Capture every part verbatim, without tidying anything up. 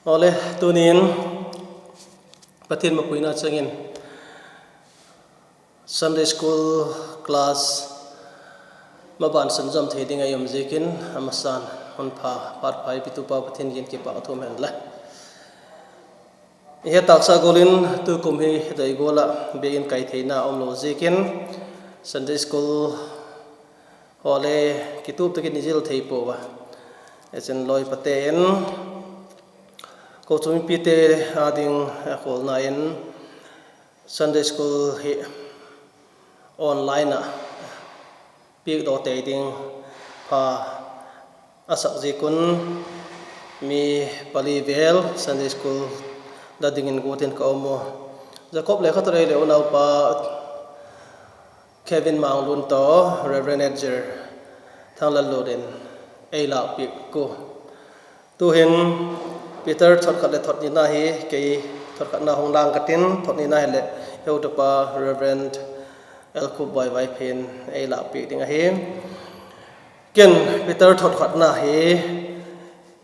Awle, tuni'n Pathian mapuina chang in Sunday school class maban sunzawm thei ding a i um ziakin, a masa'n hun pha phat pha ei pitu pa Pathian kiang in kipak thu um hen la. I het tâksa gual in tukum hi dei gual ah biakin kai theina um lo ziakin Sunday school haw le kitup tak in i zil thei puau a. Echin lawi pate in kochuam mipite â ding a khawlna in Sunday school hi online ah piakdaw tei ding pha a sak ziak un mi pali vel Sunday school la dingin guat in ka um u. Jakob lekhathot ei leh unaupa Kevin Manglun tawh Reverend Edger Thanglalun in ei lâkpiak u. Tu'hin Peter thotkhat leh thotnina hi kei thotkhatna hung lang ka tin, thotnina hileh heutupa Reverend Elkhup Boivaiphei in ei lâkpiak ding ahi. Ken Peter thotkhatna hi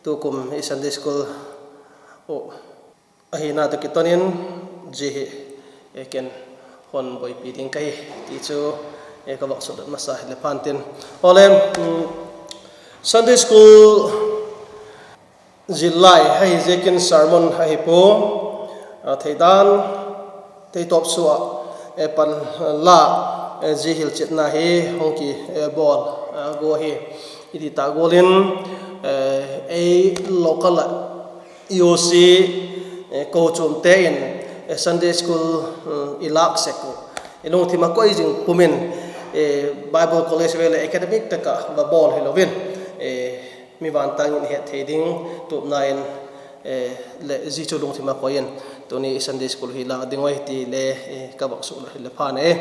tukum i Sunday school uh ahina tawh kiton in zia hi ken hun buaipi ding ka hi ti chu ka vak sutdot masa hile pha'n tin. Awle, Sunday school zillai ahi ziakin sermon ahi pua, theidan theitawp sua ah pan la, zia hilchetna hi hung kibawl gua hi. I ti tak gual in ei local ah EOC kochuamte in Sunday school i lâk sek uh, i lungthim a koi zing pum in Bible College vêl leh academic tak ah va bawl hilo in, mi vantâng in het thei ding tupna in leh zia chu lungthim a koi in tuni Sunday school hi lâk ding uh ahi ti le ka vak sutdot hile pha'n e.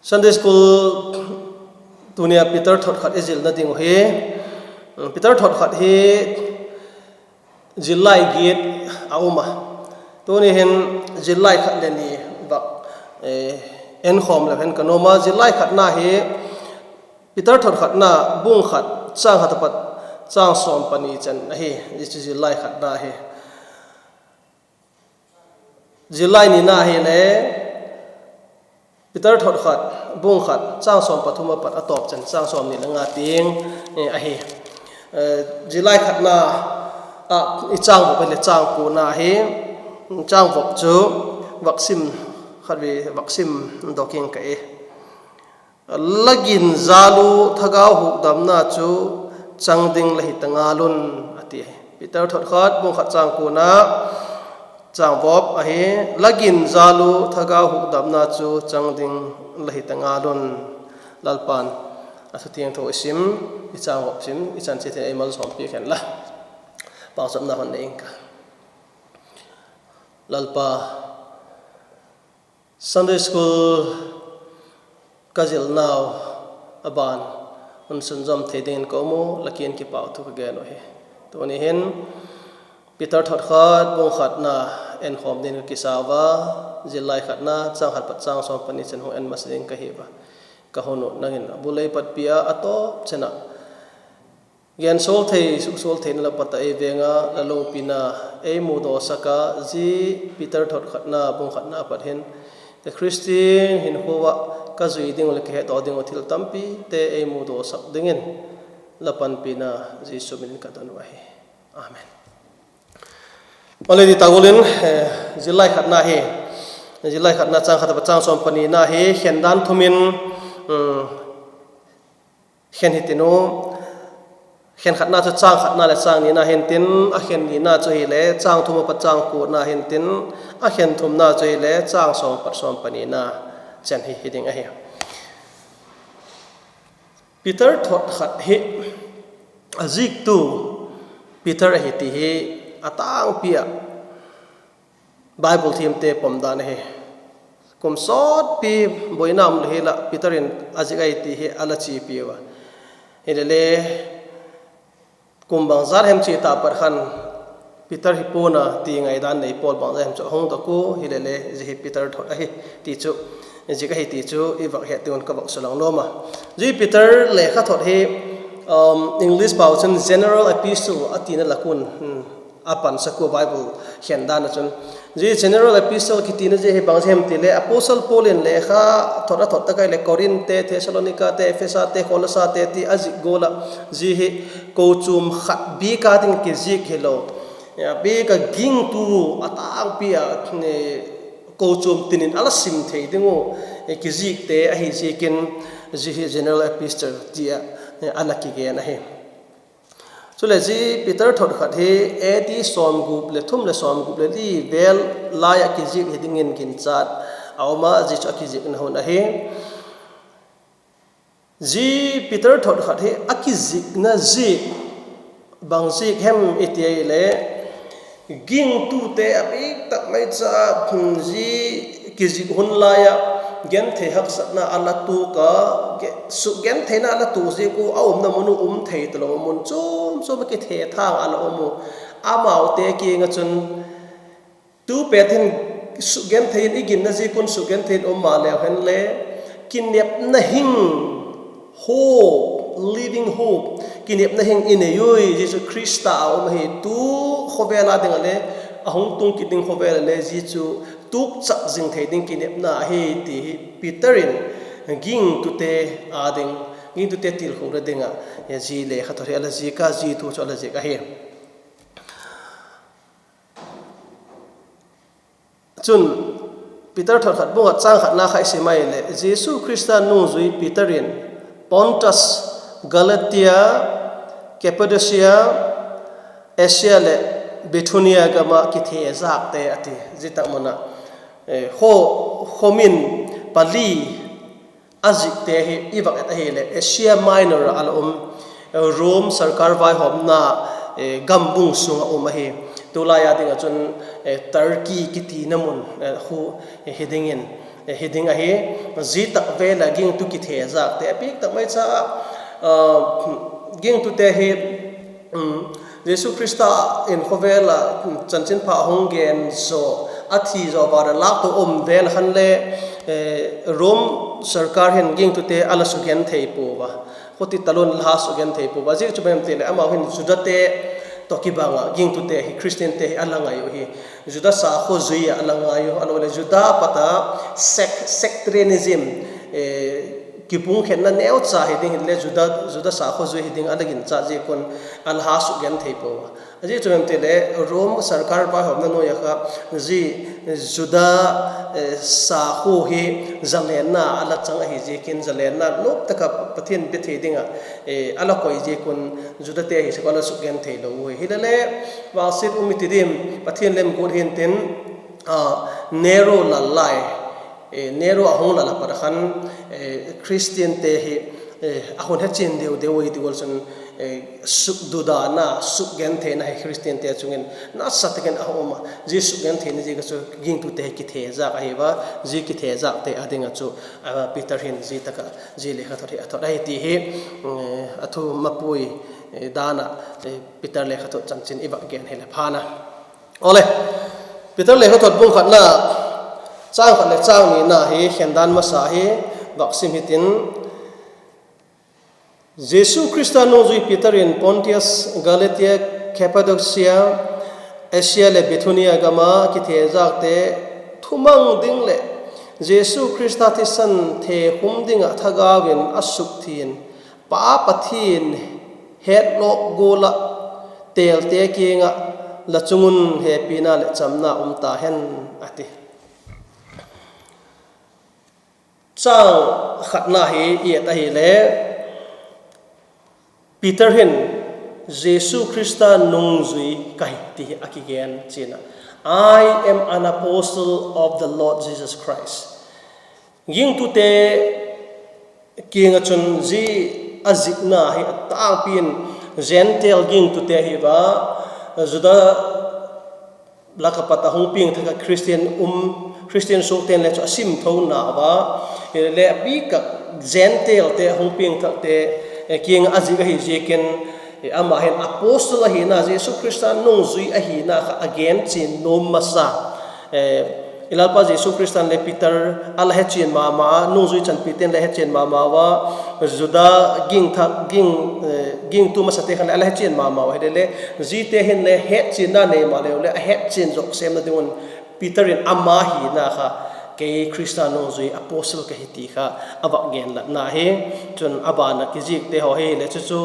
Sunday school tuni a Peter thotkhat i zilna ding uh hi, Peter thotkhat hi zillai giat a um a. Tuni hin zillai khat leh ni vak enkhawm leu hen ka nuam a. Zillai khatna hi Peter thotkhatna bung khat châng khat apat châng sawm pani chan ahi. Zia chu zillai khatna hi. Zillai nina hile Peter thotkhat bung khat châng sawm pathum apat a tawp chan châng sawmni le nga tiang ahi. Zillai khatna ah i châng vop hile châng kuana hi. Châng vop chu vak sim, khatvei vak sim dok ing ka e. La gin jal u thagau hukdamna chu chang ding la hi ta ngal un, a ti ahi. Peter thotkhat bung khat châng kuana, châng vop ahi. La gin jal u thagau hukdamna chu chang ding la hi ta ngal un. Lalpa'n a thu thiangtho i sim, i châng vop sim, i chan chiat in ei malsawmpiak hen la. Pauchapna hun nei ing ka. Lalpa, Sunday school ka zilnau a ban hun sunzawm thei dingin ka um u, la kiang in kipak thu ka gen uh hi. Tuni hin Peter thotkhat bung khatna enkhawm dingin ka kisa ua, zillai khatna châng khat pat châng sawm pani chan hung en masa ding ka hi ua. Ka hun uh nang in a bul ei patpi a, a tawp chen ah gensawl thei, suksual theina la pat ah ei veng a, la lopina ei mudawsak a, zia Peter thotkhatna bung khatna pat hin Khristian hinkhua ah ka zui ding uh leh ka hetdaw ding uh thil tampite ei mudawsak dingin la panpina Jesu min in ka don uh ahi. Amen. Awle, ti tak gual in zillai khatna hi, zillai khatna châng khat apat châng sawm panina hi khen dan thum in khen hitin u. Khen khatna chu châng khatna leh châng nina hintin, a khen nina chu hile châng thum apat châng kuana hintin, a khen thumna chu hile châng sawm apat sawm panina chan hi hi ding ahi. Peter thotkhat hi a ziktu Peter ahi ti hi a tângpi ah Bible thiamte pom dan ahi. Kum sawtpi buaina um le hial ah Peter in a zik ahi ti hi a la chiapi ua. Hilele kum bangzat hem chia ta pat khan Peter hi pua'n a ti ngaidan nei pawl bangzat hem chu a hung dok u, hilele zia hi Peter thot ahi ti chu, zik ahi ti chu i vak het ding un ka vak sulang nuam a. Zia Peter lekhathot hi English pau chun General Epistle a tina lak un a pansak ua Bible khen dan ah chun. Zia General Epistle kitina zia hi bang zia hem ti le Apostle Paul in lekha thot a thot tak ah leh Korinthte, Thessalonikate, Ephesate, Kolosate ti a zik gual ah, zia hi kochuam khat bik â ding kizik hilo, bik ah gingtu a tângpi ah kochuam tin in a la sim thei ding uh kizikte ahi ziakin, zia hi General Epistle ti ah a la kigen ahi. Chuleh zia Peter thot khat hi A D sawmgup leh thum leh sawmgup leh li vel lai ah kizik hi dingin ginchat a um a, zia chu a kizikna hun ahi. Zia Peter thot khat hi a kizikna ziak bang ziak hem i ti ahileh, gingtute a bik tak mai cha, zia kizik hun lai ah genthei haksatna a la tuak a, sukgentheina a la tuak ziak ua a umna mun uh um thei talo, mun chuam chuam ah kithethang a la um uh. Amaute kiang ah chun, tu pet hin sukgenthei in i ginna ziak un sukgenthei in um maleu hen le, kinepna hing, hope, living hope, kinepna hing i nei ui, Jesu Khrista a um ahi. Tu khawvel â ding ah le, a hung tung kit ding khawvel ah le zia chu tukchak zing thei ding kinepna ahi ti hi Peter in gingtute â ding, gingtute tilkhuana ding ah zia lekhathot hi a la zik a, zia thu chu a la zik ahi. Chun, Peter thot khat bung khat châng khatna kha i sim ahileh, Jesu Khrista nungzui Peter in Pontus, Galatia, Cappadocia, Asia leh Bithynia gam ah kithezâkte a ti. Zia tak mun ah, khaw, khaw min pali a zikte hi i vak et ahileh Asia Minor ah a la um, Rome sawrkar vaihawmna gambung sung ah um ahi. Tulai â ding ah chun Turkey kitina mun khu hi dingin, hi ding ahi. Zia tak vel ah gingtu kithezâkte a bik tak mai cha, gingtute hi Jesu Khrista in khawvel ah chanchinpha a hung gen zaw, a thi zaw van a lâk to um vel khan le, Rome sawrkar hin gingtute a la sukgenthei pua a, khuti talun la ha sukgenthei pua a. Zia chu bang em ti leh amau hin Judate tawh kibang ah gingtute hi, Khristiante hi a la ngai uh hi. Juda sakhaw zui ah a la ngai uh, a lo leh Juda pat a sect, sectarianism, kipung khenna neucha hi ding hinle Juda, Juda sakhaw zui hi ding a la ginchat ziak un a la ha sukgenthei pua a. A zia chu bang em ti leh Rome sawrkar vaihawmna nuai ah kha zia Juda sakhaw hi zalenna a la chang ahi ziakin, zalenna nuam tak ah Pathian bia thei ding ah a la koi ziak un Judate hi sek a la sukgenthei lo ui. Hilele, vangsiat um i ti diam, Pathian lemguat hintin, Nero lal lai, Nero a hung lal a pat a khan Khristiante hi a hun hechian deu deu ui ti gual chun, sukdudana, sukgentheina hi Khristiante chung in nasa tak in a hung um a. Zia sukgentheina ziak ah chu gingtute hi kithezâk ahi a, zia kithezâkte â ding ah chu Peter hin zia tak ah zia lekhathot hi a thot ahi ti hi a thu mapui dan ah Peter lekhathot chanchin i vak gen hileh phan a. Awle, Peter lekhathot bung khatna, châng khat leh châng nina hi khen dan masa hi vak sim hitin, Jesu Khrista nungzui Peter in Pontus, Galatia, Cappadocia, Asia leh Bithynia gam ah kithezâkte thumang ding leh Jesu Khrista thisan thekhum ding ah thagau in a sukthian Pa Pathian hetlawk gual ah têlte kiang ah la chung un hepina leh chamna um ta hen, a ti. Châng khatna hi i et ahile, Peter hin Jesu Khrista nungzui ka hi ti hi a kigen chian a, I am an apostle of the Lord Jesus Christ. Gingtute kiang ah chun zia a zikna hi a tângpi in Gentile gingtute ahi a, Juda lak ah pat a hung piangthak ah Khristian um, Khristian suakte'n le chu a simtho nau a, hile a bik ah Gentilete hung piangthakte kiang ah a zik ahi ziakin, ama hin apostle ahina, Jesu Khrista nungzui ahina kha a gen chian nuam masa. I Lalpa Jesu Khrista'n le Peter a la hechian ma ma a, nungzui chanpite'n le hechian ma ma ua, Juda gingtu masate khan le a la hechian ma ma ua, hile le, ziate hin le hetchianna nei maleu le a hetchian zawk sêmna ding un Peter in ama hina kha, kei Khrista nungzui apostle ka hi ti kha a vak genlatna hi. Chun a ban ah kizikte haw hile chu chu,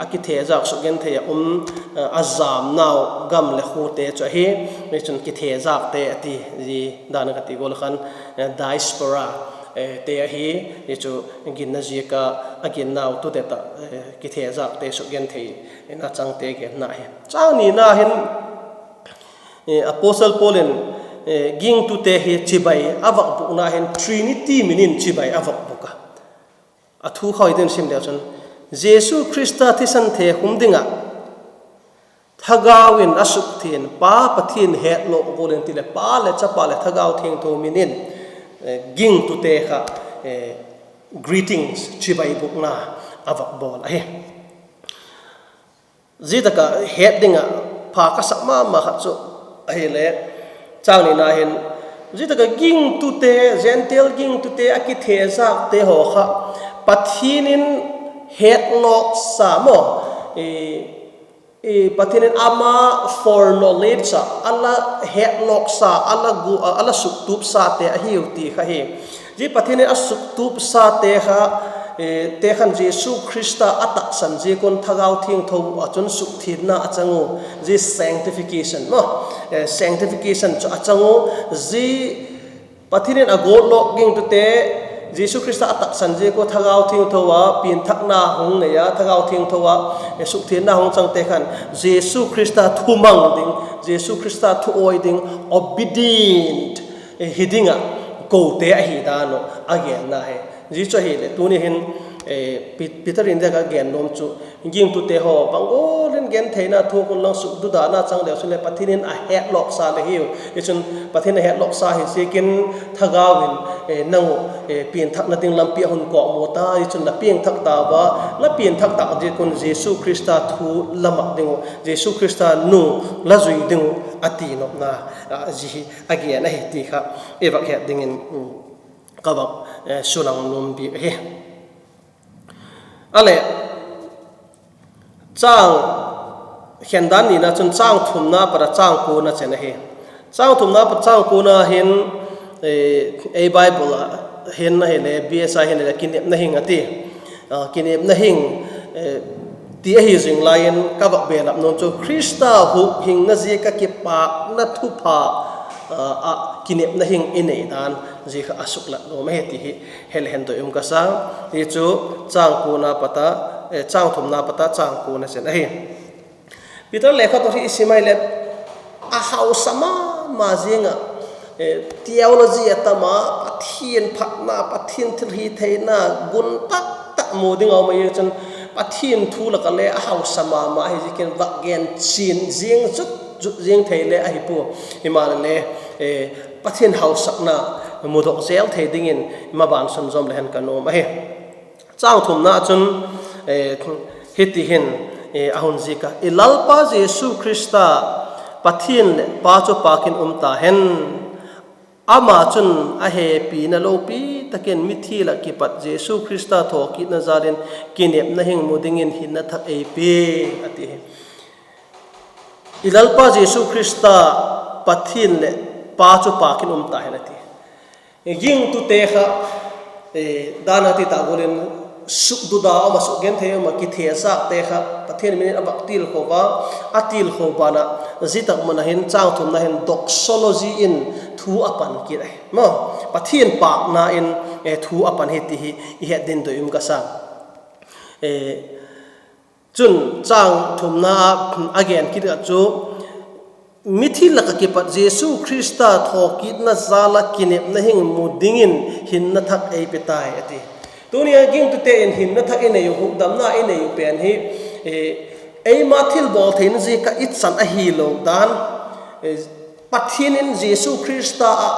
a kithezâk sukgenthei ah um, a jamnau gam leh khuate chu ahi. Chun kithezâkte a ti, zia dan a ka ti gual khan, diasporate ahi. Zia chu ginna ziak a, a ginnau tudet ah kithezâkte sukgenthei in a changte genna hi. Châng nina hin, Apostle Paul in gingtute hi chibai a vak bûkna hin Trinity min in chibai a vak bûk a. A thu kha i din sim leu chun, Jesu Khrista thisan thekhum ding ah Thagau in a sukthiang Pa Pathian hetlawk gual in ti leh Pa leh Chapa leh Thagau Thiangtho min in gingtute kha greetings, chibai bûkna a vak bawl ahi. Zia tak ah het ding ah pha ka sak ma ma khat chu ahile, châng nina hin, zia tak ah gingtute, Gentile gingtute a kithezâkte haw kha Pathian in hetlawksa maw, Pathian in ama foreknowledge ah a la hetlawksa, a la suktupsate ahiu ti kha hi. Zia Pathian in a suktupsate kha, te khan Jesu Khrista a taksan ziak un Thagau Thiangtho ah chun sukthiangna a chang u. Zia sanctification maw, sanctification chu a chang u. Zia Pathian in a guatlawk gingtute, Jesu Khrista a taksan ziak ua Thagau Thiangtho ah pianthakna hung nei a, Thagau Thiangtho ah sukthiangna hung changte khan Jesu Khrista thumang ding, Jesu Khrista thu awi ding, obedient hi ding ah kote ahi dan uh a genna hi. Zia chu ahileh tuni hin Peter in ziak a gen nuam chu, gingtute haw bang gual in gentheina thuak unlang, sukdudana chang leu chun le Pathian in a hetlawksa le hiu. Hichun Pathian a hetlawksa hi ziakin Thagau in nang uh pianthakna ding lampi a hun kawkmaw ta, hichun la piangthak ta ua, la pianthak tak ziak un Jesu Khrista thu la mak ding uh, Jesu Khrista nung la zui ding uh a ti nopna, zia hi a gen ahi ti kha i vak het dingin ka vak sulang nuam bik ahi. A leh, châng khendan nina chun châng thumna pat a châng kuana chen ahi. Châng thumna pat châng kuana hin, ei Bible ah hin ahile, B S A hin ahile, kinepna hing a ti. Kinepna hing ti ahi zing lai in ka vak belap nuam chu Khrista hukhingna ziak a kipâkna thupha ah kinepna hing i nei dan zia kha a suklat nuam ahi ti hi hel hen doi um ka sa. Hi chu châng kuana pat a, châng thumna pat a châng kuana chen ahi. Peter lekhathot hi i sim ahile, a hausa ma ma ziang ah, theology a tam a, Pathian phatna, Pathian thilhitheina, gun tak tak mu ding a um ahi chun, Pathian thu lak ah le a hausa ma ma ahi ziakin vak gen chian ziang zut zut ziang thei le ahi pua. Himaleh le, Pathian hausakna mudok zel thei dingin maban sunzawm le hen ka nuam ahi. Châng thumna chun hiti hin a hun zik a, I Lalpa Jesu Khrista Pathian leh Pa chu pâk in um ta hen. Ama chun a hepina lopi tak in mithi lak ah kipat Jesu Khrista thawkitna jal in kinepna hing mu dingin hinna thak ei pia, a ti hi. I Lalpa Jesu Khrista Pathian leh Pa chu pâk in um ta hen, a ti. Gingtute kha, dan a ti tak gual in, sukduda um a, sukgenthei um a kithezâkte kha Pathian min in a vak tilkho a, a tilkho ban ah zia tak mun ah hin châng thumna hin doxology in thu a pan kit ahi. Pathian pâkna in thu a pan hi ti hi i het ding doi um ka sa. Chun châng thumna a gen kit ah chu, mithi lak ah kipat Jesu Khrista thawkitna jal ah kinepna hing mu dingin hinna thak ei pe tai, a ti. Tuni a gingtute in hinna thak i nei uh, hukdamna i nei uh pen hi, eima thilbawl theina ziak ah i chan ahilo dan, Pathian in Jesu Khrista ah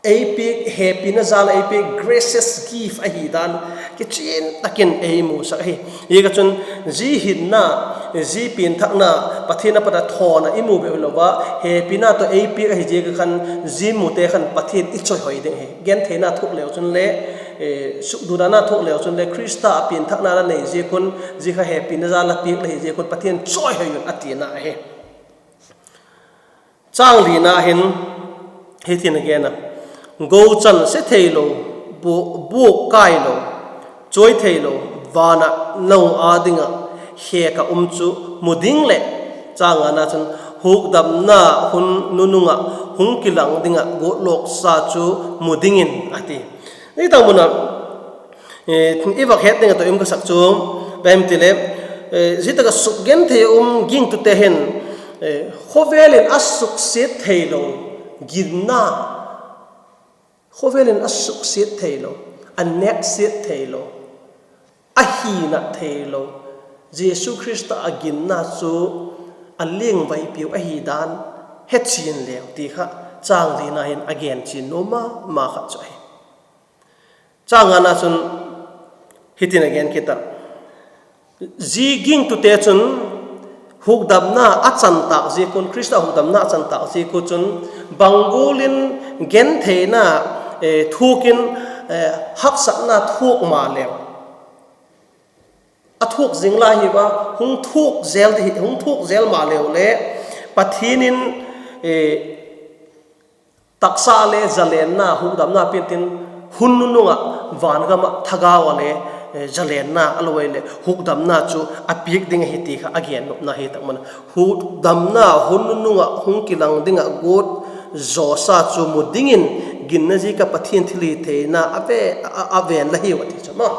ei piak, hepina jal ah ei piak, gracious gift ahi dan kichian tak in ei musak ahi. Ziak ah chun zia hinna, zia pianthakna, Pathian a pat a thawn a i mu bep hilo a, hepina tawh ei piak ahi ziak a khan, zia mute khan Pathian i chawihoi ding hi. Gentheina thuak leu chun le, sukdudana thuak leu chun le, Khrista a pianthakna la nei ziak un, zia kha hepina za la piak la hi ziak un Pathian chawihoi un a tina ahi. Châng lina hin hitin a gen a: Gochan se theilo, bu-, buak kailo, chawi theilo, van ah nau â ding ah khêk ah um chu mu ding leh, châng ngana chun hukdamna hun nunung ah hung kilang ding ah guatlawksa chu mu dingin a ti. Zia tak mun ah, i vak het ding ah tawh um ka sak chu, bang hem ti le, zia tak ah sukgenthei a um gingtute hin, khawvel in a suksiat theilo ginna, khawvel in a suksiat theilo, a nêksiat theilo, a hinat theilo Jesu Khrista a ginna chu a liangvaipiu ahi dan hechian leu ti kha châng lina hin a gen chian nuam ma ma khat chu ahi. Châng ngana chun hitin a gen kit a: Zia gingtute chun hukdamna a chan tâk ziak un, Khrista hukdamna a chan tâk ziak u chun, bang gual in gentheina thuak in, haksatna thuak maleu, a thuak zing lai hi a, hung thuak zel, hung thuak zel maleu le, Pathian in taksa le zalenna, hukdamna pia'n tin, hun nunung ah, van gam ah, thagau ah le zalenna a lo ai leh hukdamna chu a piak ding ahi ti kha a gen nopna hi tak mun a. Hukdamna hun nunung ah hung kilang ding ah guat zawsa chu mu dingin, ginna ziak ah Pathian thilhitheina a ve, a, a ven la hiu a ti chu maw.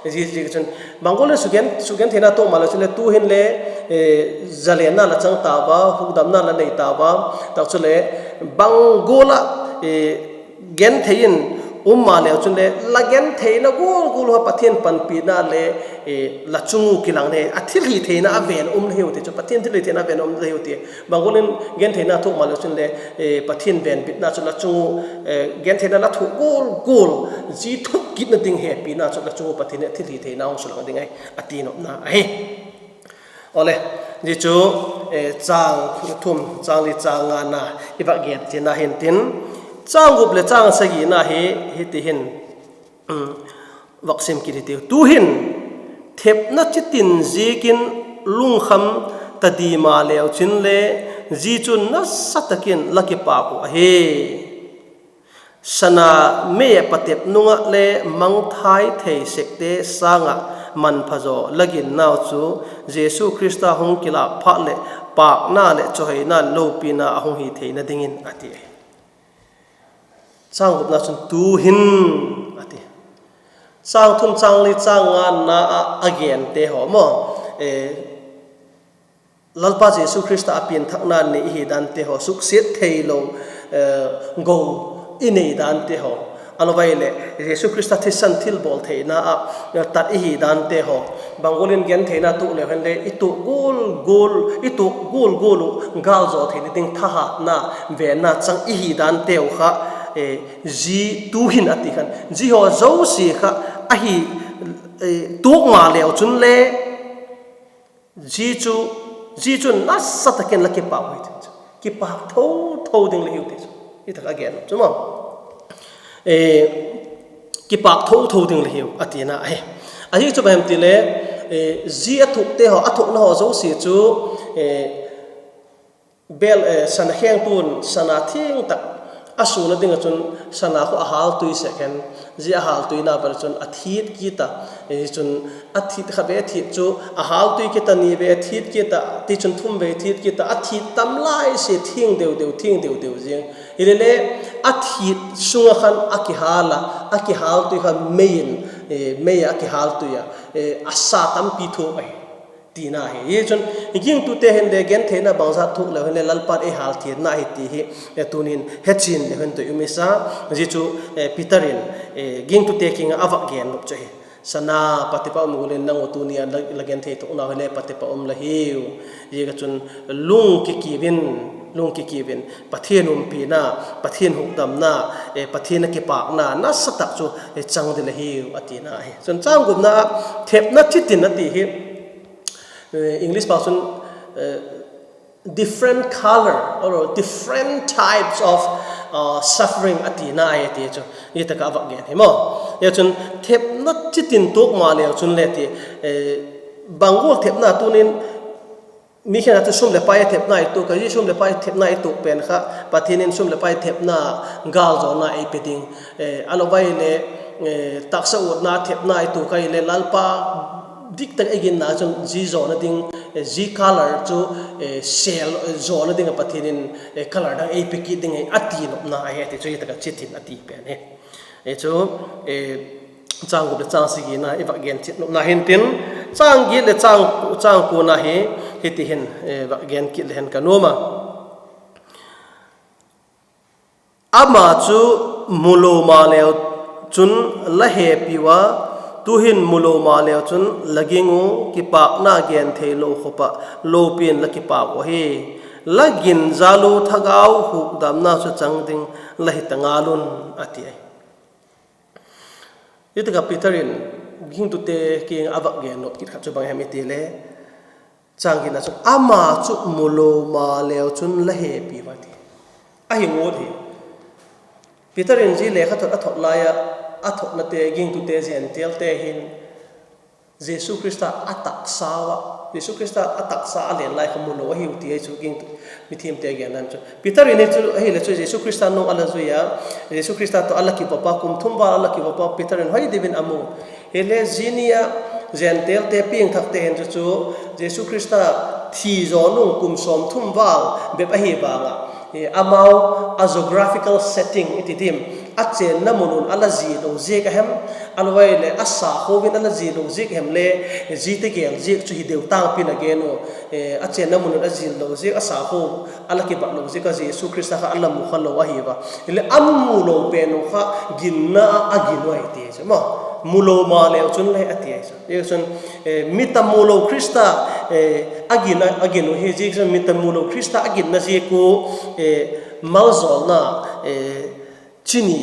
Zia ziak chun bang gual in sukgen, sukgentheina tuak maleu chun le tu'hin le zalenna la chang tau a, hukdamna la nei tau a, tak chule bang gual ah genthei in um maleu chun le la gentheina gual gual ah Pathian panpina le la chung u kilang le a thilhitheina a ven um la hiu ti chu, Pathian thilhitheina a ven um la hiu ti. Bang gual in gentheina thuak maleu chun le Pathian venbitna chu la chung u, gentheina la thuak gual gual, zia thuak kitna ding hepina chu la chung u Pathian in thilhitheina hung sulang ding ahi a ti nopna ahi. Awle, zia chu châng thum, châng li, châng ngana i vak gen chiana hintin, châng gup leh châng sagina hi hiti hin vak sim kit hitiu. Tu'hin thepna chitin ziakin lungkham ta di maleu chun le, zia chun nasa tak in la kipâk uh ahi. Sana mei ah patep nung ah le mangthai thei sekte sâng ah manpha zaw la ginnau chu Jesu Khrista hung kilâk phat leh pâkna leh chawihoina lopina a hung hi theina dingin a ti. Châng gupna chun tu'hin a ti. Châng thum, châng li, châng ngana ah a gente haw maw, Lalpa Jesu Khrista a pianthakna nei i hi dante haw, suksiat theilo go i nei dante haw, a lo vai leh Jesu Khrista thisan thilbawl theina ah tat i hi dante haw, bang gual in gentheina tuak leu hen le i tuak gual gual, i tuak gual gual uh gâlzaw theina ding thahatna, venna chang i hi danteu kha, zia tu'hin a ti khan zia haw zosia kha ahi, tuak maleu chun le, zia chu, zia chun nasa tak in la kipâk uh hi ti chu, kipâk tho tho ding la hiu ti chu, i tak a gen chu maw, kipâk tho tho ding la hiu a tina ahi. Ahi chu bang hem ti le, zia a thuakte haw, a thuakna haw zosia chu bel, sana khêngtu'n sana thiang tak a suna ding ah chun sana khu a hâltui sek hen, zia a hâltuina vel chun a thit kit a, chun a thit khat vei a thit chu a hâltui kit a, ni vei a thit kit a, tichun thum vei thit kit a, a thit tam lai sia thiang deu deu, thiang deu deu ziang. Hilele a thit sung ah khan a kihâl a, a kihâltui kha mei in, mei ah a kihâltui a, a sa tampi thuak ahi tina hi. Hi chun gingtute hin le gentheina bangzat thuak leu hin le Lalpa'n ei hâlthiatna ahi ti hi tuni'n hechian leu hin doi um i sa. Zia chu Peter in gingtute kiang ah a vak gen nop chu hi. Sana patep ah um gual in nang uh tuni a la genthei thuaknau hi le patep ah um la hiu. Ziak ah chun lung kikiu in, lung kikiu in Pathian umpina, Pathian hukdamna, Pathian a kipâkna nasa tak chu chang ding la hiu a tina ahi. Chun châng gupna ah thepna chitin a ti hi, English pau chun different color or different types of uh, suffering a tina ahi ti chu i tak ah a vak gen hi maw. Hi chun thepna chitin tuak ma leu chun le ti, bang gual thepna tunin mi khen a chu sum leh pai thepna i tuak a, zia sum leh pai thepna i tuak pen kha Pathian in sum leh pai thepna gâl zawna ei pe ding, a lo vai le taksa utna thepna i tuak a i le Lalpa dik tak i ginna chun zia zawna ding, zia color chu sel zawna ding ah Pathian in color dang ei pe kit ding ahi a ti nopna ahi ti chu hi tak ah chitin a ti pen hi. Chu châng gup leh châng sagina i vak gen chiat nopna hintin, châng giat leh châng kuana hi hiti hin vak gen kit le hen ka nuam a. Ama chu mu lo maleu chun la hepi ua, tu'hin mu lo maleu chun la ging u, kipâkna gen theilo khop ah lopi'n la kipâk uh ahi. La gin jal u thagau hukdamna chu chang ding la hi ta ngal un, a ti ahi. Hi tak ah Peter in gingtute kiang a vak gen nop kit khat chu bang hem i ti le, châng giatna chun ama chu mu lo maleu chun la hepi ua ti ahi ngut hi. Peter in zia lekhathot a thot lai ah, a thotnate gingtute Gentailte hin Jesu Khrista a taksa ua, Jesu Khrista a taksa a len lai kha mu lo ahiu ti ahi chu gingtu mithiamte genna chu. Peter in hi chu ahile chu Jesu Khrista nung a la zui a, Jesu Khrista tawh a la kivop a, kum thum val a la kivop a, Peter in hoi deu in a mu. Hile zia ni ah Gentailte piangthakte hin chu chu Jesu Khrista thi zaw nung kum sawmthum val bep ahi vang ah, amau a geographical setting i ti diam, a chênna mun un a la zil lo ziak a hem, a lo vai leh a sakhua in a la zil lo ziak a hem le, ziate gel ziak chu hi deu tângpi'n a gen u. A chênna mun un a zil lo ziak, a sakhua a la kibat lo ziak a Jesu Khrista kha a la mu kha lo ahi va. Hile a mu lo pen u kha ginna a gin u ahi ti chu maw. Mu lo maleu chun le a ti ahi chu. Chun mi ta mu lo Khrista a gin a, a gin u hi ziak chun mi ta mu lo Khrista a ginna ziak u maljawlna chi ni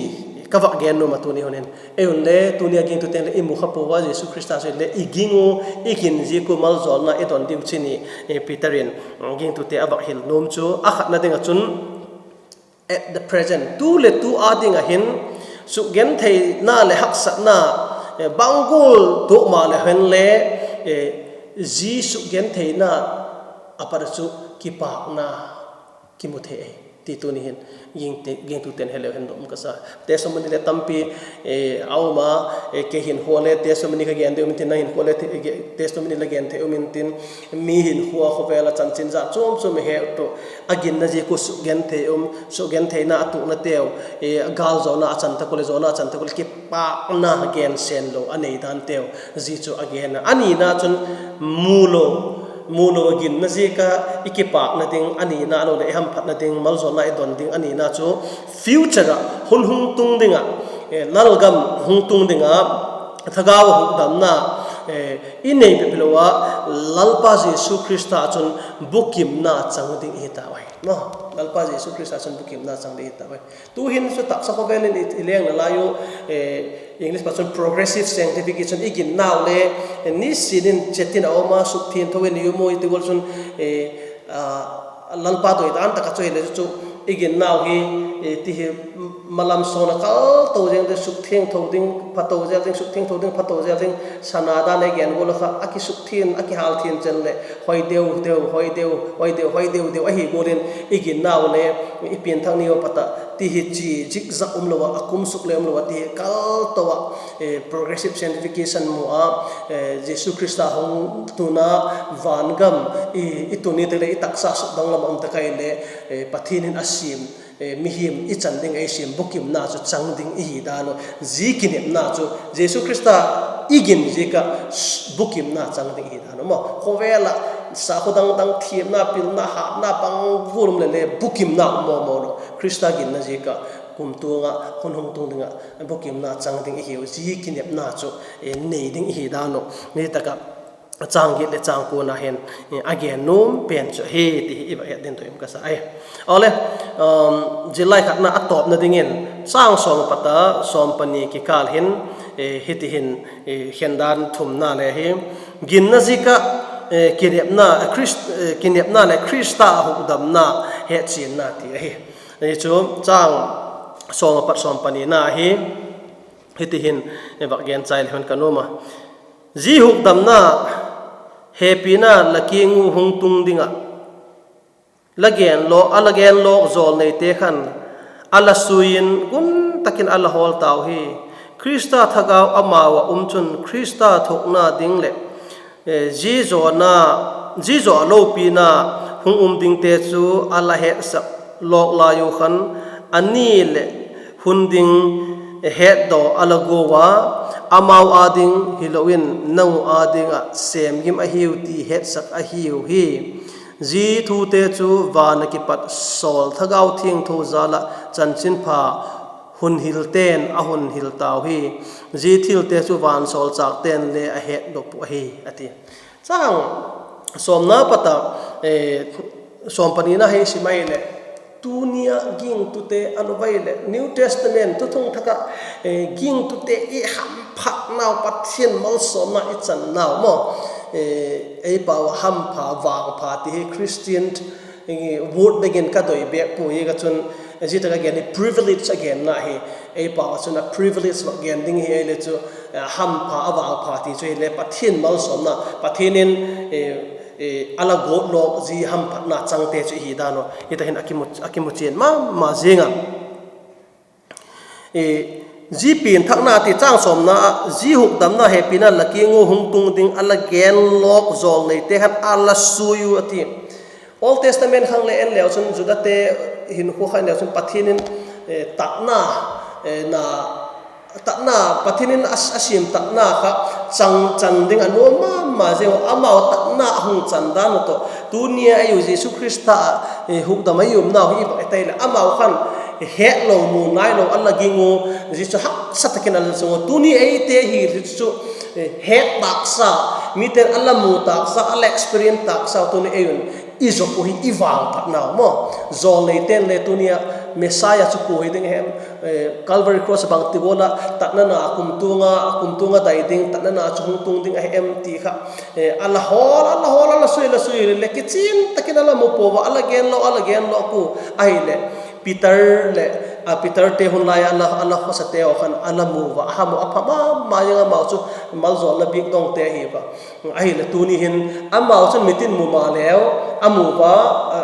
ka vak gen nuam a tuni hun in. Ei un le tuni a gingtute'n le i mu kha pua a Jesu Khrista chu le i ging u, i gin ziak u maljawlna i don diu chi ni Peter in gingtute a vak hil nuam chu a khatna ding ah chun, at the present, tu leh tu â ding ah hin sukgentheina leh haksatna bang gual tuak ma leh hen le, zia sukgentheina a pat ah chu kipâkna kimu thei ahi ti tuni hin gingtute'n he leu hen nuam ka sa. Testimony le tampi a um a, kei hinkhua le testimony ka gen ding um intin, nang hinkhua le testimony la gen thei um intin, mi hinkhua khawvel ah chanchin jat chuam chuam he tu a ginna ziak u sukgenthei um, sukgentheina a tuaknateu, gâl zawna a chan tak u leh zawna a chan tak u leh kipâkna gensenlo a nei danteu, zia chu a gen a. A nina chun mu lo, mu lo a ginna ziak a i kipâkna ding a nina, a lo leh i hamphatna ding, maljawlna i don ding a nina chu future ah hun hung tung ding ah, lalgam hung tung ding a thagau a hukdamna i nei bep hilo a, Lalpa Jesu Khrista chun bukimna chang ding i hi tau ahi. Lalpa Jesu Khrista chun bukimna chang ding i hi tau ahi. Tu'hin chu taksa khawvel in i lengna lai u, English pa chun progressive sanctification, i ginnau le nisin in chet in a um a, sukthiangtho in i um u i ti gual chun, Lalpa doi dan tak ah chu hile chu i ginnau hi, ti hi, malam sawn a kal to ziang ding, sukthiangtho ding, pha to zel ding, sukthiangtho ding, pha to zel ding, sana dan ei gen gual a kha a kisukthiang, a kihâlthiang chen leh hoi deu deu, hoi deu, hoi deu, hoi deu deu ahi gual in i ginnau le i pianthak ni u pat ah ti hi chi zikzak umlo ah, a kum suk le umlo ah ti hi kal to ah, progressive sanctification mu a, Jesu Khrista hung tuna vangam i tun ni tak leh i taksa sukdang lam ah um tak ahile, Pathian in a siam mihing i chan ding ei siam bukimna chu chang ding i hi dan u. Zia kinepna chu Jesu Khrista i gin ziak ah bukimna chang ding i hi dan u maw. Khawvel ah sakhua dang dang thiamna, pilna, hâtna bang gual um leh le bukimna um mawmaw lo. Khrista ginna ziak ah kumtuang ah hun hung tung ding ah bukimna chang ding i hiu. Zia kinepna chu nei ding i hi dan u. Hi tak ah châng giat leh châng kuana hin a gen nuam pen chu ahi ti hi i va het ding doi um ka sa e. Awle, zillai khatna a tawpna dingin châng sawm a pat a sawm pani kikâl hin hiti hin, khendan thumna le hi, ginna ziak ah kinepna leh Khrista hukdamna hetchianna ti ahi. Hi chu châng sawm apat sawm panina hi, hiti hin vak gen chai le hun ka nuam a. Zia hukdamna hepina la kiang u hung tung ding ah a la genlawk jawlneite khan a la sui in gun tak in a la hawl tau hi. Khrista thagau amau ah um chun Khrista thuakna ding leh zia zaw a lopina hung um dingte chu a la hetsak lawk lai u khan, a ni leh hun ding hetdaw a la guau a, amau â ding hilo in nang u â ding ah sêm gim ahiu ti hetsak ahiu hi. Zia thute chu van ah kipat sawl Thagau Thiangtho jal ah chanchinpha hun hilte'n a hun hil tau hi. Zia thilte chu vansawlchâkte'n le a hetdok uh ahi, a ti. Châng sawmna pat a sawm panina hi sim ahileh, tuni ah gingtute a lo vai leh New Testament thuthung thak ah gingtute i hamphatnau, Pathian malsawmna i channau maw, ei pau ah hampha vangpha ti hi Christian word bek in ka doi bêk puai, ka chun zia tak a gen hi privilege a genna hi. Ei pau ah chun a privilege vak gen ding hi ahile chu, hampha a vangpha ti chu hile Pathian malsawmna, Pathian in a la guat lawk zia hamphatna changte chu i hi dan uh hi tak hin a kimu chian ma ma ziang a. Zia pianthakna ti châng sawmna ah, zia hukdamna hepina la kiang u hung tung ding a la genlawk jawlneite khan a la sui u a ti. Old Testament khang le en leu chun Judate hinkhua kha en leu chun Pathian in tatna, tatna, Pathian in a siam tatna kha chang chan ding a nuam ma ma ziang uh, amau tatna a hung chan dan uh tawh tuni a ei u Jesu Khrista ah hukdam a i umnau hi i vak et ahileh amau khan hetlo mu nailo a la ging u, zia chu haksa tak in a la zong u. Tuni eite hi chu het tâksa, mite'n a la mu tâksa, a la experience tâksa tuni ei un i zop uh hi i vangphatnau maw. Jawlneite'n le tuni ah Messiah chu kua hi ding a hem, Calvary Cross a bangti gual ah tatna na kumtuang a, kumtuang a dai ding, tatna na chu hung tung ding ahi em ti kha a la hawl, a la hawl, a la sui, la sui le kichian tak in a la mu pua ua, a la genlo, a la genlo ku ahileh Peter leh, Peterte hun lai a la khawsate haw khan a la mu ua, a ham ua, a pha ma ma ziang, amau chu maljawlna bik dongte ahi ua. Ahileh tuni hin amau chun mitin mu maleu a mu ua,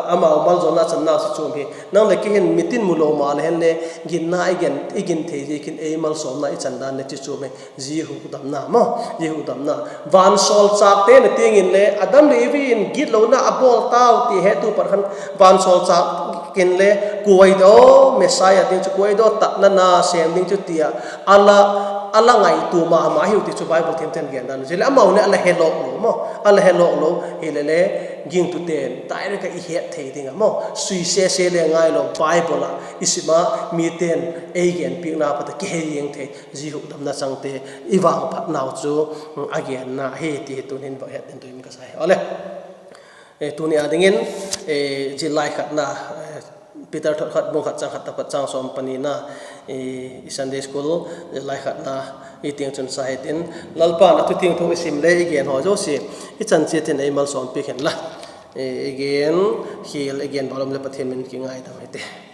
amau maljawlna channa chu chuam hi. Nang leh kei hin mitin mu lo maleh hen le ginna i gin thei ziakin ei malsawmna i chan dan le chu chuam hi. Zia hukdamna maw, zia hukdamna vansawlchâkte'n a tiang inle Adam leh Evi in gitlona a bawl tau ti hetu pat khan vansawlchâk inle kuai daw, Messiah ding chu kuai daw, tatna na sêm ding chu ti ah a la ngaitua ma ma hiu ti chu Bible thiamte'n gen dan. Zia leh amau le a la helawk lo maw, a la helawk lo hile le gingtute'n direct ah i het thei ding a maw, sui sese le ngailo Bible ah i sim a, mite'n ei genpiakna pat a kihei ing thei, zia hukdamna changte i vangphatnau chu a genna hi ti hi tuni'n va het ding tuin ka sa hi. Awle, tuni a dingin zia lai khatna, Peter thot khat bung khat chang khat tak pat chang sawm panina, i Sunday school lai khatna i tiang chun sa hitin, Lalpa'n a thu thiangtho i sim le i gen haw zosia i chan chiat in ei malsawmpiak hen la, i gen khial, i gen bâlum leh Pathian min kingaidam hite.